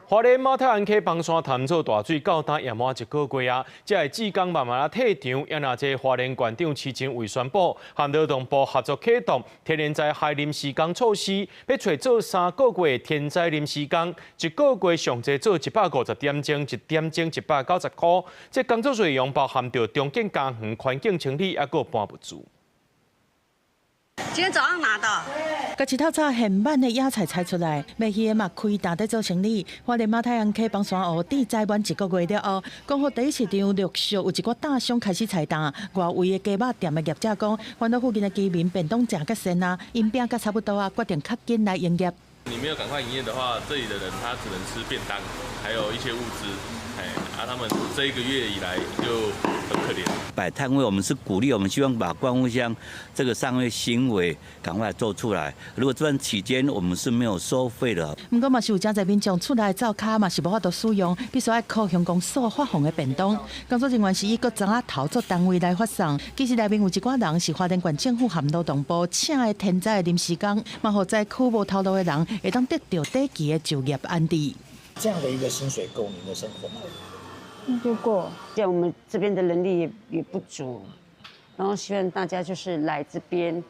花蓮馬太鞍溪枋山潭做大水到今也滿一個月啊！這个志工慢慢仔退場，也若這花蓮縣長徐正偉宣布，和勞動部合作啟動天然災害臨時工措施，欲揣做3個月天災臨時工，一個月上濟做150點鐘，一點鐘190箍。這工作內容包含著重建家園、環境清理，抑閣搬物資。今天早上拿的。共一透早現滿的野菜採出來，賣魚的嘛開擔佇做生理。花蓮馬太鞍溪枋山湖致災滿一個月了後，光復第一市場陸續有一寡擔商開始採擔。外圍的雞肉店的業者講，環島附近的居民便當食較鮮啊，𪜶餅甲差不多啊，決定較緊來營業。你沒有趕快營業的話，這裡的人他只能吃便當，還有一些物資。哎，啊，他們這一個月以來就很可憐。擺攤位，我們是鼓勵，我們希望把光復鄉這個商業行為趕快做出來。如果這段期間我們是沒有收費的。毋過嘛是有誠濟民眾厝內灶跤嘛是無法度使用，必須愛靠鄉公所發放的便當。工作人員是以個欉仔頭做單位來發送。其實內面有一寡人是花蓮縣政府和勞動部請的天災臨時工，嘛予災區無頭路的人會當得著短期的就業安置。這樣的一個薪水夠您的生活嗎？就夠。像我們這邊的人力也不足，然後希望大家就是來這邊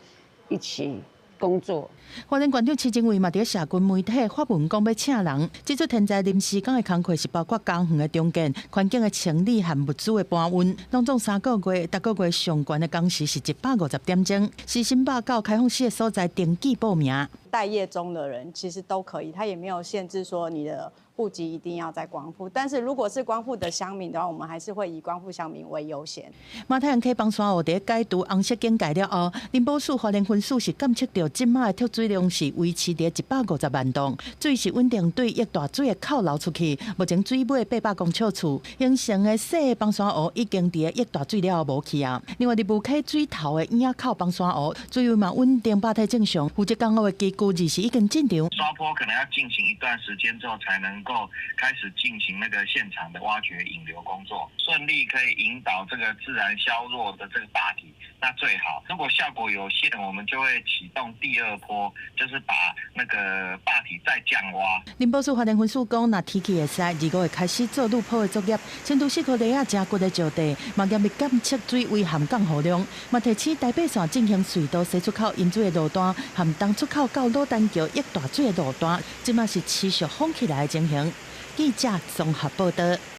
一起工作。花蓮縣長徐正偉嘛佇社群媒體發文講欲請人，這出天災臨時工的工課是包括家園的重建、環境的清理和物資的搬運，攏總3個月，逐個月上懸的工時是150點鐘，時薪百九，開放四个所在登記報名。待業中的人其實都可以，他也沒有限制說你的戶籍一定要在光復，但是如果是光復的鄉民的話，我們還是會以光復鄉民為優先。馬太鞍溪枋山湖佇解除紅色警戒了後，林保署花蓮分署是監測著這馬的蓄水量是維持佇150萬噸，水是穩定對益大水的口流出去。目前水尾800公尺處形成的細枋山湖已經佇益大水了後無去啊。另外佇霧溪水頭的嶺口枋山湖水位嘛穩定百體正常，負責工務的機具二時已經進場。刷坡可能要進行一段時間之後，才能夠開始進行那個現場的挖掘引流工作，順利可以引導這個自然消落的這個壩體，那最好。如果效果有限，我們就會啟動第二波，就是把那個壩體再降挖。林保署花蓮分署講，若天氣會使，25會開始做陸坡的作業。新竹四區犁仔誠骨的石地，嘛嚴密監測水位和降雨量，嘛提醒台八線進行隧道西出口引水的路段，和東出口到魯丹橋益大水的路段，這馬是持續封起來的情形。記者綜合報導。